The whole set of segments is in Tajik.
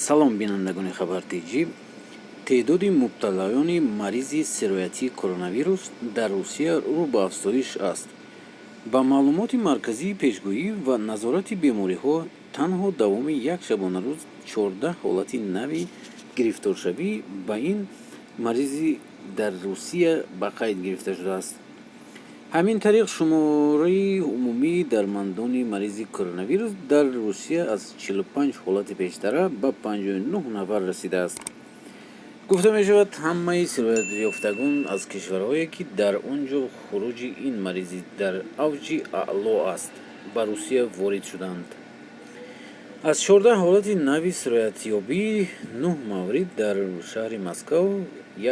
Салом, бинандагони Хабар Тҷ. Теъдоди мубталоёни маризи сироятии коронавирус дар Русия рӯ ба афзоиш аст. Ба маълумоти Марказии пешгӯӣ ва назорати бемориҳо, танҳо давоми як шабонарӯз 14 ҳолати нави гирифторшавӣ ба ин маризи дар Русия ба қайд гирифта шудааст. Ҳамин тариқ, шумораи умумии дармандони маризи коронавирус дар Русия аз 45 ҳолати пештара ба 59 нафар расидааст. Гуфта мешавад, ҳамаи сироятёфтагон аз кишварҳое, ки дар он ҷо хуруҷи ин маризӣ дар авҷи аъло аст, ба Русия ворид шуданд. Аз 14 ҳолати нави сироятёбӣ нӯҳ маврид дар шаҳри Москав,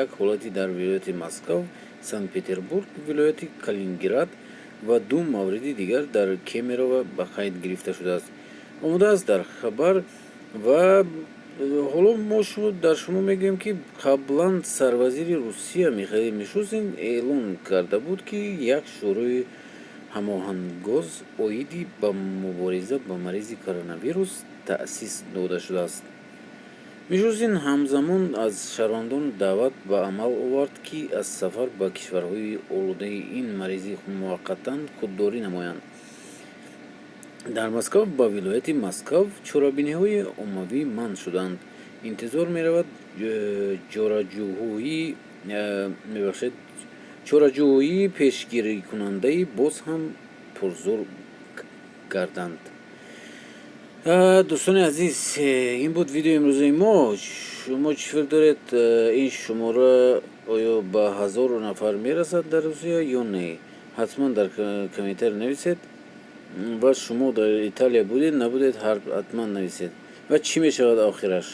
як ҳолати дар вилояти Москав, Санкт Петербург, вилояти Калининград ва ду мавриди дигар дар Кемерово ба қайд гирифта шудааст, омадааст дар хабар. Ва ҳоло мо дар шумо мегӯем, ки қаблан сарвазири Русия Михаил Мишустин эълон карда буд, ки як шӯрои ҳамоҳангоз оиди ба мубориза ба маризи коронавирус таъсис дода шудааст. Мишустин ҳамзамон аз шаҳрвандон даъват ба амал овард, ки аз сафар ба кишварҳои олудаи ин маризӣ муваққатан худдорӣ намоянд. Дар Москав ва вилояти Москав чорабиниҳои оммавӣ манъ шуданд. Интизор меравад, ҷораҷӯҳои мебахшед, чораҷӯҳои пешгирикунандаи боз ҳам пурзӯр гарданд. Дӯстони азиз, ин буд видеои имрӯзаи мо. Шумо чӣ фикр доред? Ин шумора оё ба 1000 нафар мерасад дар Русия ё не? Ҳатман дар комментарий нависед. Ва шумо дар Италия будед, набудед, ҳатман нависед. Ва чӣ мешавад охираш?